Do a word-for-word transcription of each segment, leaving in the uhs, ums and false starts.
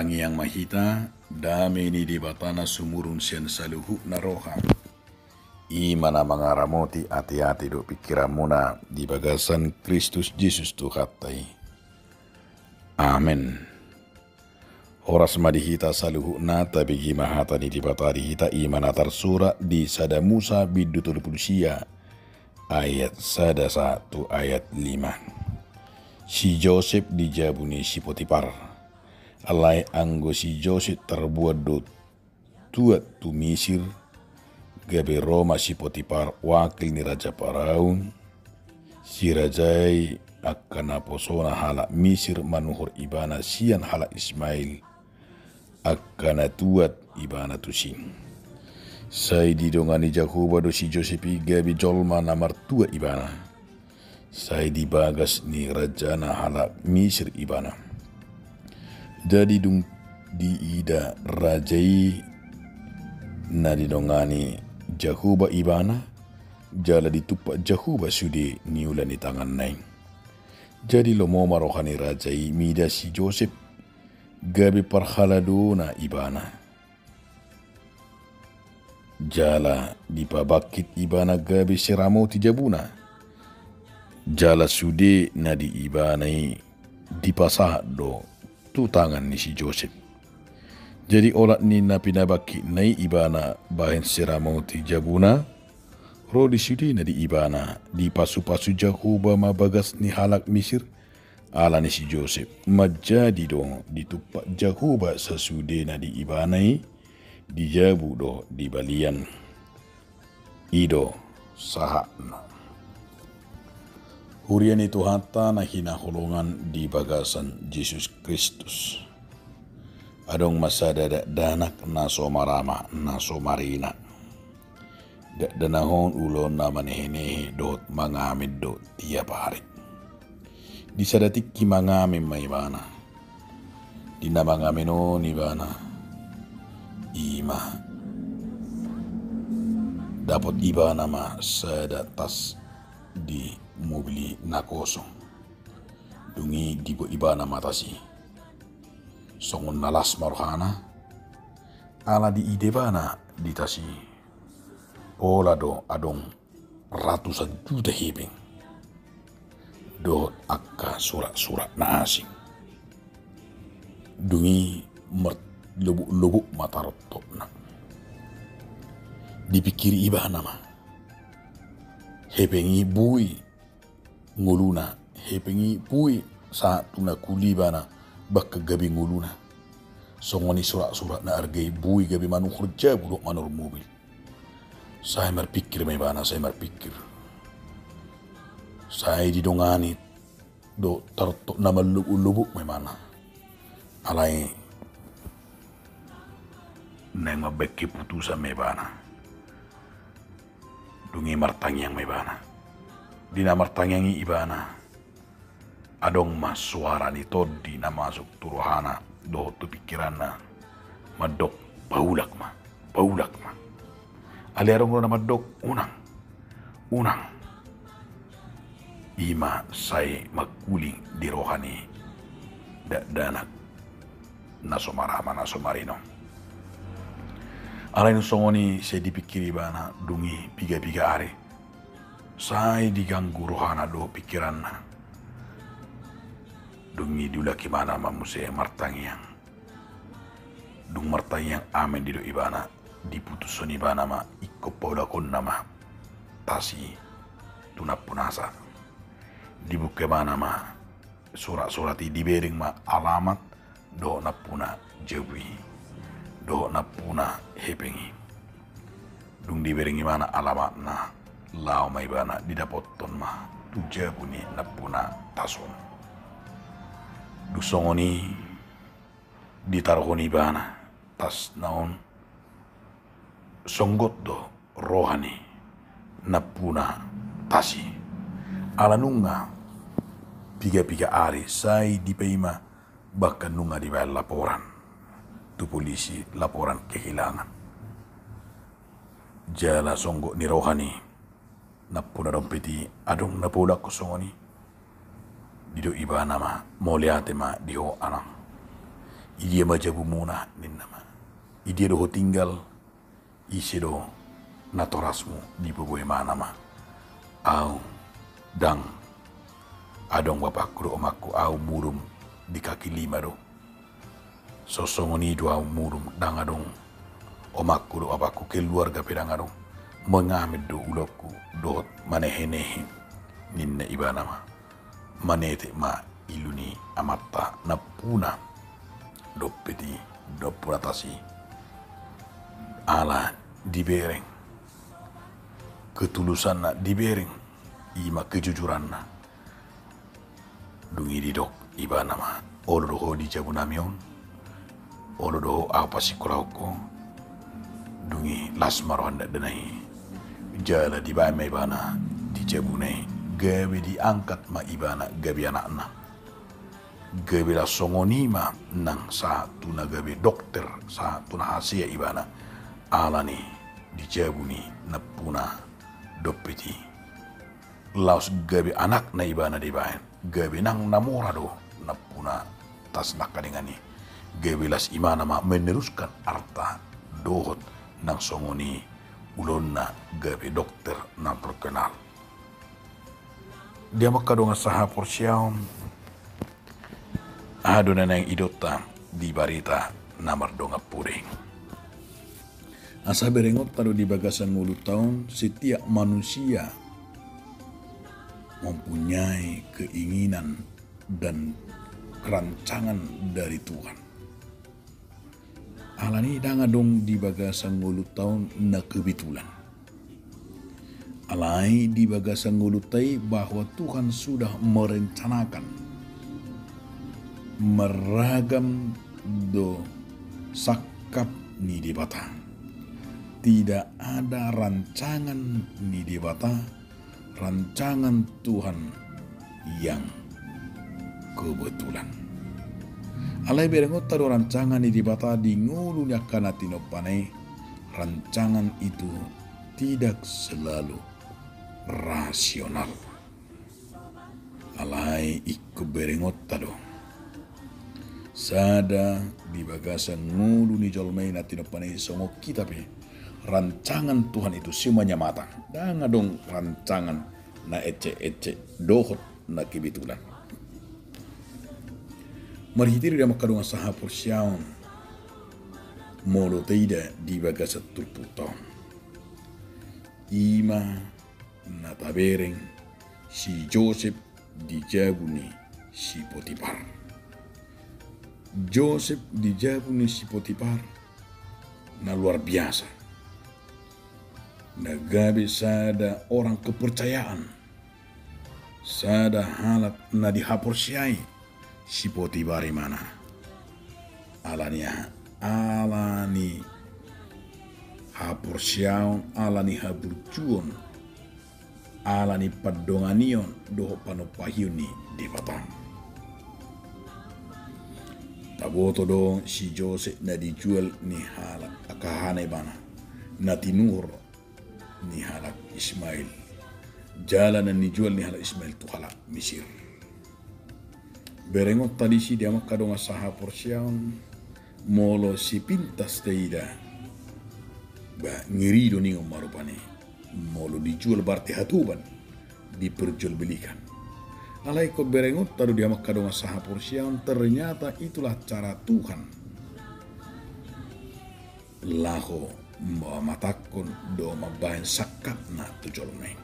Tangiang ma hita. Dame ni Debata na sumurung sian saluhutna roha, i ma na mangaramoti ateate dohot pingkiranmuna di bagasan Kristus Jesus Tuhanta i. Amen. Horas ma di hita saluhutna. Tabege ma hata ni Debata di hita, i ma na tarsurat di Sada Musa bindu tolu pulu sia, ayat sada sahat tu ayat lima. Si Josep di jabu ni si Potipar. Alai anggo si Josep tarbuat do tuat tu Misir, gabe ro ma si Potipar, wakil ni raja Firaun, si raja i, angka naposona halak Misir manuhor ibana sian halak Ismael, angka na tuat ibana tusi. Sai didongani Jahowa do si Josep i gabe jolma na martua ibana. Sai di bagas ni rajana halak Misir ibana. Jadi dung diida raja i na didongani Jahowa ibana, jala ditumpak Jahowa sude niula ni tanganna i. Jadi lomo ma roha ni raja i mida si Josep, gabe parhaladona ibana. Jala dipabangkit ibana gabe sai ramoti jabuna. Jala sude na di ibana i dipasahat do tu tangan ni si Josep. Jadi olat ni na pinabangkitna i ibana bahen sai ramoti jabuna, ro di sude na di ibana, dipasupasu Jahowa ma bagas ni halak Misir, ala ni si Josep. Manjadi do ditumpak Jahowa sasude na di ibana i, di jabu dohot di balian. I do sahatna. Huria ni Tuhanta na hinaholongan di bagasan Jesus Kristus. Adong ma sada dakdanak na so marama, na so marina. Dakdanak on ulaonna manehenehe dohot mangamen do tiap ari. Di sada tingki mangamen ma ibana. Di na mangamen on ibana, i ma dapot ibana ma sada tas di mobil i na kosong. Dung i dibuat ibana ma tas i. Songon na las ma rohana, ala diida ibana di tas i pola do adong ratusan juta hepeng dohot angka surat-surat na asing. Dung i marlobuk-lobuk ma tarontokna. Dipingkiri ibana ma, hepeng i boi ngoluna, hepeng i boi sahat tu na kuli ibana, bahkan gabe ngoluna. Songon i surat-surat na arga i boi gabe manuhor jabu dohot manuhor mobil. Sai marpingkir ma ibana, sai marpingkir. Sai didongani do tarontokna marlobuk-lobuk ma ibana. Alai naeng mambahen keputusan ma ibana. Dung i martangiang ma ibana. Di na martangiang i ibana, adong ma suara ni tondi na masuk tu rohana dohot tu pingkiranna, mandok, paulak ma, paulak ma. Alai adong do na mandok, unang, unang. I ma sai mangkuling di roha ni dakdanak na so marama, na so marina on. Alai dung songon i sai dipingkiri ibana, dung i piga-piga ari sai diganggu rohana dohot pingkiranna. Dung i diulak ibana ma muse martangiang. Dung martangiang amen didok ibana, diputushon ibana ma ingkon paulakonna ma tas i tu nampunasa. Dibuka ibana ma surat-surat i, dibereng ma alamat dohot nampuna jabu i dohot nampuna hepeng i. Dung dibereng ibana alamatna, laho ma ibana, didapothon ma tu jabu ni nampuna tas on. Dung songon i ditaruhon ibana tasna on, songgot do roha ni nampuna tas i. Ala nunga piga-piga ari sai dipaima, bahkan nunga dibaen laporan tu polisi, laporan kehilangan. Jala songgot ni roha ni nampuna dompet i adong na paulakhon songon i. Didok ibana ma, mauliate ma di ho amang. I dia ma jabumuna, ninna ma. I dia do ho tinggal, ise do natorasmu? Dipaboa imana ma. Au, ndang. Adong bapakku dohot omakku, au mudum di kaki lima do. Sosongon i do au mudum, ndang adong omakku dohot bapakku, keluarga pe ndang adong. Mengamen do ulaonku dohot manehenehe, ninna ibana ma. Manetek ma ilu ni amanta nampuna dompet i, nampuna tas i. Ala dibereng ketulusanna, dibereng i ma kejujuranna. Dung i didok ibana ma, olo do ho di jabunami on, olo do ho au pasikolahon ho. Dung i las ma roha ni dakdanak i. Jala dibaen ma ibana di jabuna i, gabe diangkat ma ibana gabe anakna. Gabe las songon i ma nang sahat tu na gabe dokter, sahat tu na hasea ibana. Ala ni di jabu ni nampuna dompet i. Laos gabe anakna ibana dibaen, gabe nang na mora do nampuna tas nangkaningan i. Gabe las imana ma meneruskan arta dohot nang songon i ulaonna gabe dokter na terkenal. Di hamu angka dongan sahaporseaon, aha do na naeng idaonta di barita na mardongan poda i? Asa berengonta do di bagasan ngolunta on, setiap manusia mempunyai keinginan dan rancangan dari Tuhan. Ala ni i ndang adong di bagasan ngolunta on na kebetulan. Alai di bagasan ngolunta i bahwa Tuhan sudah merencanakan marragam do sangkap ni Debata. Tidak ada rancangan ni Debata, rancangan Tuhan yang kebetulan. Alai berengonta do rancangan ni Debata di ngolu ni angka na tinompana i, rancangan itu tidak selalu rasional. Alai ingkon berengonta do. Sada di bagasan ngolu ni jolma i na tinompana i songon hita pe, rancangan Tuhan itu semuanya matang. Ndang adong rancangan na ecek-ecek dohot na kebetulan. Marhite i do di hamu angka dongan sahaporseaon, molo taida di bagasan turpukta on, i ma na tabereng si Josep di jabu ni si Potipar. Josep di jabu ni si Potipar na luar biasa. Na gabe sada orang kepercayaan, sada halak na dihaporseai si Potipar imana. Ala ni aha? Ala ni haporseaon, ala ni haburjuon, ala ni pandonganion dohot panumpahion ni Debata. Taboto do si Josep na dijual ni halak angka hahana ibana, na tinuhor ni halak Ismail, jala na nijual ni halak Ismail tu halak Misir. Berengonta disi di hamu angka dongan sahaporseaon, molo sepintas taida, ba ngeri do ninna on ma rupani. Molo dijual berarti hatoban, diperjualbelikan. Alai ingkon berengonta do di hamu angka dongan sahaporseaon, ternyata itulah cara Tuhan laho mamatakhon do mambahen sangkapna tu jolma i.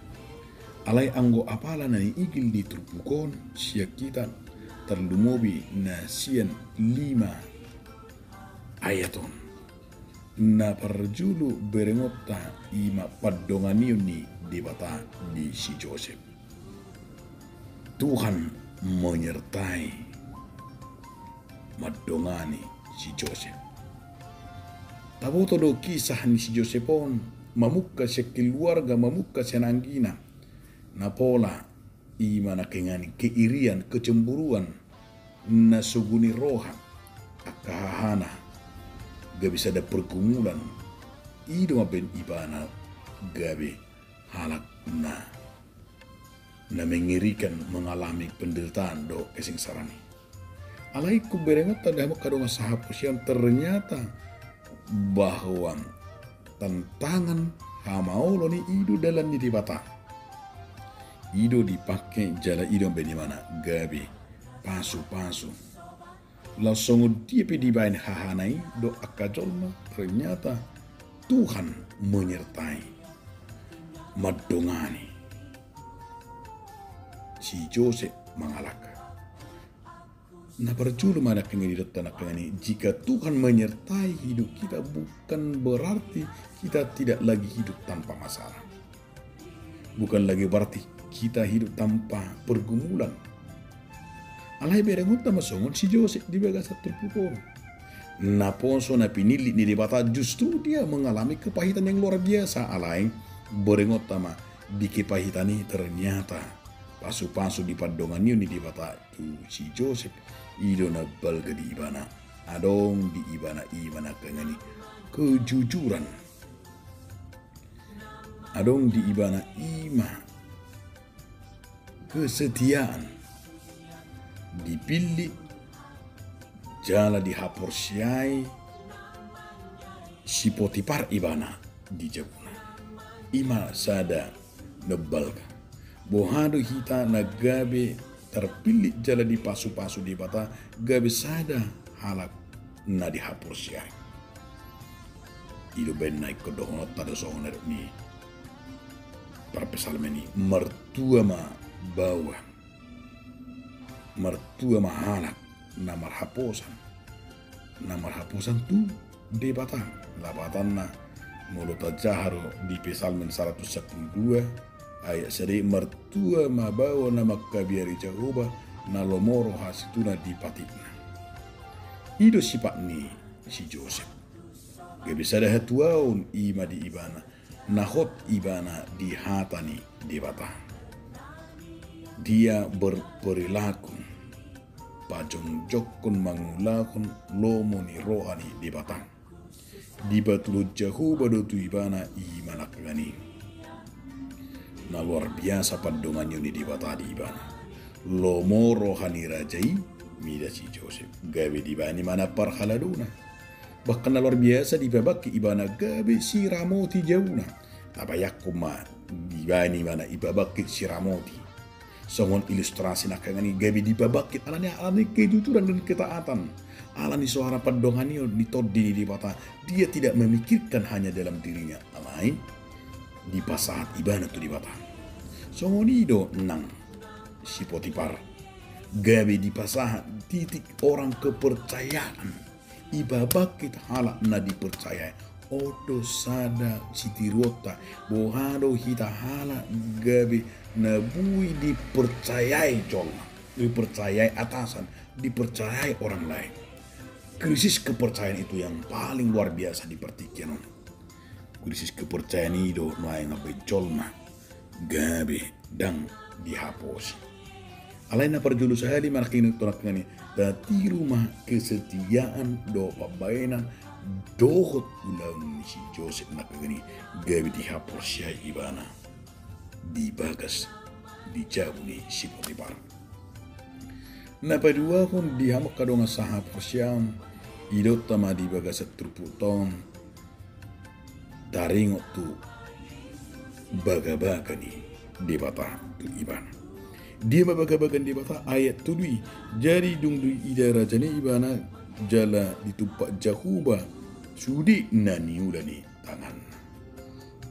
Alai anggo apala na niigil di turpuk on sian hita, tarlumobi na sian lima ayat on, na parjolo berengonta i ma pandonganion ni Debata di si Josep. Tuhan menyertai, mandongani si Josep. Taboto do kisah ni si Josep on, mamungka sian keluarga, mamungka sian anggina. Na pola i ma nangkaningan i keirian, kecemburuan, na sogo ni roha angka hahana, gabe sada pergumulan. I do mambahen ibana gabe halak na, na mengerikan, mengalami penderitaan dohot kesengsaran i. Alai ingkon berengonta di hamu angka dongan sahaporseaon, ternyata bahwa tantangan hamaolon i, i do dalan ni Debata. I do dipake jala i do mambaen ibana gabe pasupasu. Laos songon dia pe dibaen hahana i dohot angka jolma, ternyata Tuhan menyertai, mandongani si Josep mangalangka. Na parjolo ma nangkin i didok nangkin i, jika Tuhan menyertai hidup kita, bukan berarti kita tidak lagi hidup tanpa masalah. Bukan lagi berarti kita hidup tanpa pergumulan. Alai berengonta ma songon si Josep di bagasan turpuk on. Naposo, na pinillit ni Debata, justru dia mengalami kepahitan yang luar biasa. Alai berengonta ma, di kepahitan i ternyata pasupasu dipandongani ni Debata tu si Josep, i do na balga di ibana. Adong di ibana i ma nangkin i kejujuran. Adong di ibana i ma kesetiaan. Dipillit jala dihaporseai si Potipar ibana di jabuna. I ma sada na balga. Boha do hita na gabe terpillit jala dipasupasu Debata, gabe sada halak na dihaporseai. I do baen na ingkon dohononta do songon na didok ni parpsalmen i, martua ma baoa, martua ma halak na marhaposan, na marhaposan tu Debata. Lapatanna, molo tajaha do di Psalmen saratus sampulu dua ayat sada i, martua ma baoa na mangkabiari Jahowa, na lomo roha situtu di patikna. I do sipat ni si Josep. Gabe sada hatuaon i ma di ibana, na hot ibana di hata ni Debata. Dia berperilaku pajongjongkon mangulahon lomo ni roha ni Debata. Dipatulus Jahowa do tu ibana i ma nangkin i. Na luar biasa pandonganion ni Debata di ibana. Lomo roha ni raja i mida si Josep, gabe dibaen ibana parhaladona. Bahkan na luar biasa, dipabangkit ibana gabe siramoti jabuna. Tabayangkon ma, dibaen ibana dipabangkit siramoti. Songon ilustrasi nangkin i, gabe dipabangkit alani, alani kejujuran dan ketaatan. Alani soara pandonganion ni Tondi ni Debata, dia tidak memikirkan hanya dalam dirinya, alai dipasahat ibana tu Debata. Songon i do nang si Potipar, gabe dipasahat titik orang kepercayaan. Dipabangkit halak na dipercayai. On do sada sitiruonta, boha do hita halak gabe na boi dipercayai jolma, dipercayai atasan, dipercayai orang lain. Krisis kepercayaan itu yang paling luar biasa di partingkian on. Krisis kepercayaan i do nuaeng mambaen jolma gabe ndang dihaposi. Alai na parjolo sahali ma nangkin i, tatiru ma kesetiaan dohot pambaenan dohot ulaon ni si Josep nangkin i, gabe dihaporseai ibana di bagas, di jabu ni si Potipar. Na paduahon di hamu angka dongan sahaporseaon, didokta ma di bagasan turpukta on, taringot tu bagabaga ni Debata tu ibana. Dia ma bagabaga ni Debata? Ayat tolu i, jadi dung do diida raja ni ibana jala ditumpak Jahowa sude na niula ni tanganna.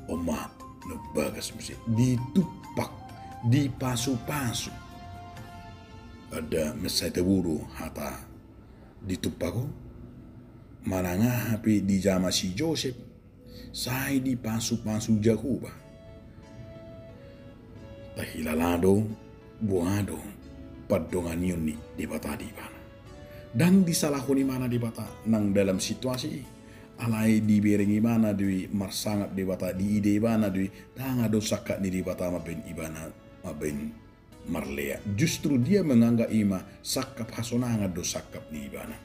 On ma na bagas muse, ditumpak, dipasupasu. Ndada mansai tabo do hata ditumpak on, manang aha pe dijama si Josep, sai dipasupasu Jahowa. Tahilala do boha do pandonganion ni Debata di ibana. Ndang disalahon ibana Debata nang dalam situasi i. Alai dibereng ibana do i marsangap Debata, diida ibana do i, ndang adong sangkap ni Debata mambaen ibana, mambaen marlea. Justru dia menganggap i ma sangkap hasonangan do sangkap ni ibana.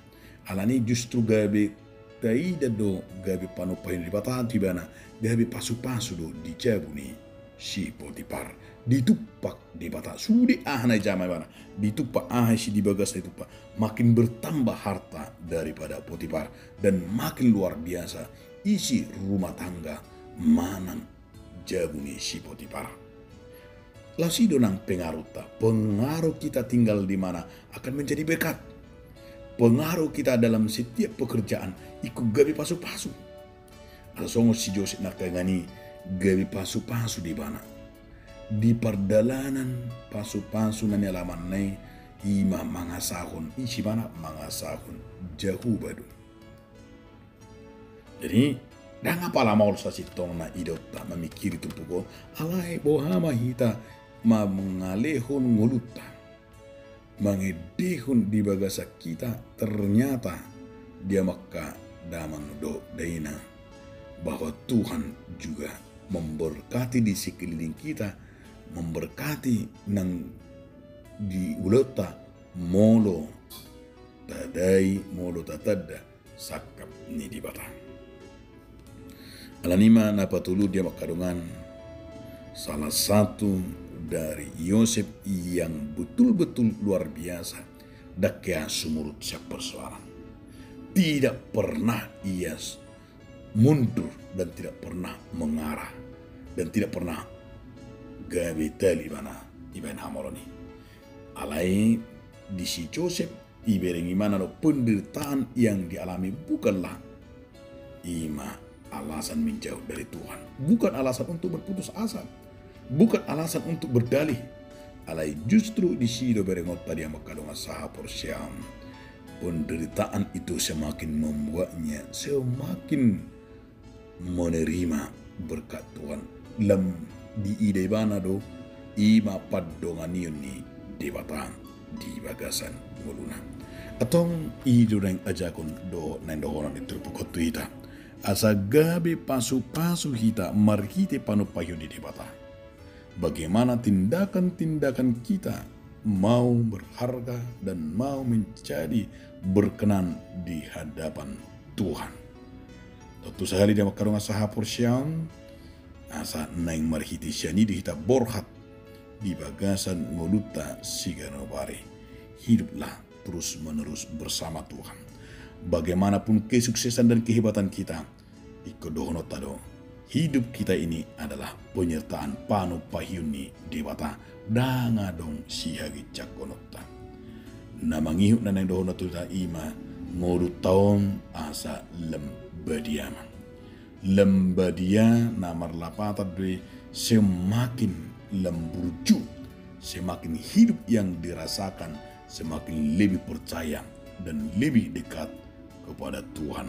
Alani justru gabe taida do gabe panumpahi ni Debata tu ibana, gabe pasupasu do di jabu ni si Potipar. ditumpak Debata, sude aha na dijama ibana, ditumpak aha isi di bagasna ditumpak, makin bertambah harta daripada Potifar, dan makin luar biasa isi rumah tangga manang jabu ni si Potifar. Laos i do nang pengaruhta, pengaruh kita tinggal di mana akan menjadi berkat. Pengaruh kita dalam setiap pekerjaan ingkon gabe pasu-pasu. Asa songon si Josep nangkaningan i, gabe pasu-pasu do ibana. Di pardalanan pasu-pasu na nialamanna i, i ma mangasahon, isi ibana mangasahon Jahowa do. Jadi, ndang apala maol sasintongna idaonta mamingkiri turpuk on, alai boha ma hita mangalehon ngolunta, mangendehon di bagasan hita, ternyata di angka damang dohot dainang, bahwa Tuhan juga memberkati di sekeliling kita, memberkati nang di ulaonta, molo tadai, molo tatanda sangkap ni Debata. Alani i ma na patolu di angka dongan, salah satu dari Yosep yang betul-betul luar biasa, ndang hea sumurut sian persoalan. Tidak pernah ia s-, mundur dan tidak pernah mengarah dan tidak pernah gabe tali ibana ibaen hamaolon i. Alai di si Josep, ibereng ibana do penderitaan yang dialami bukanlah i ma alasan menjauh dari Tuhan. Bukan alasan untuk berputus asa. Bukan alasan untuk berdalih. Alai justru disi do berengonta di angka dongan sahaporseaon. Penderitaan itu semakin membuatnya semakin menerima berkat Tuhan. Lam diida ibana do i ma pandonganion ni Debata di bagasan ngoluna. Antong i do naeng ajakan dohot naeng dohonon ni turpuk on tu hita. Asa gabe pasu-pasu hita marhite panumpahion ni Debata. Bagaimana tindakan-tindakan kita mau berharga dan mau menjadi berkenan di hadapan Tuhan. Tontu sahali di angka dongan sahaporseaon, asa naeng marhite sian i do hita borhat di bagasan ngolunta siganup ari. Hiduplah terus-menerus bersama Tuhan. Bagaimanapun kesuksesan dan kehebatan kita, ingkon dohononta do, hidup kita ini adalah penyertaan panumpahion ni Debata, ndang adong sihaginjangkononta. Na mangihut na naeng dohonon tu hita i ma, ngolunta on asa lam badia ma. Lam badia na marlapatan do i semakin lam burju, semakin hidup yang dirasakan, semakin lebih percaya dan lebih dekat kepada Tuhan.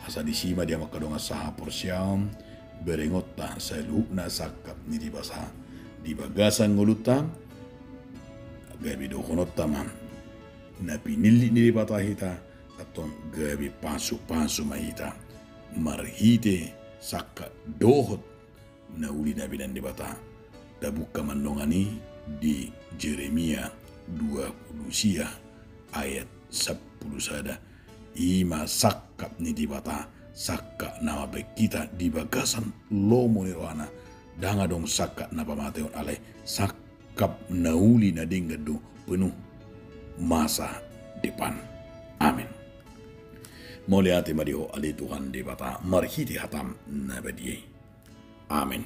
Asa disi ma di angka dongan sahaporseaon, berengonta saluhutna sangkap ni Debata di bagasan ngolunta, gabe dohononta ma, na pinillit ni Debata hita, antong gabe pasu-pasu ma hita marhite sangkap dohot na uli na binahen Debata. Tabuka ma dongan i di Jeremia dua pulu sia ayat sampulu sada. I ma sangkap ni Debata, sangkap na mambahen hita di bagasan lomo ni rohana. Ndang adong sangkap na pamatehon, alai sangkap na uli na denggan do, penuh masa depan. Amin. Mauliate ma di Ho ale Tuhan Debata marhite hataM na badia i. Amin.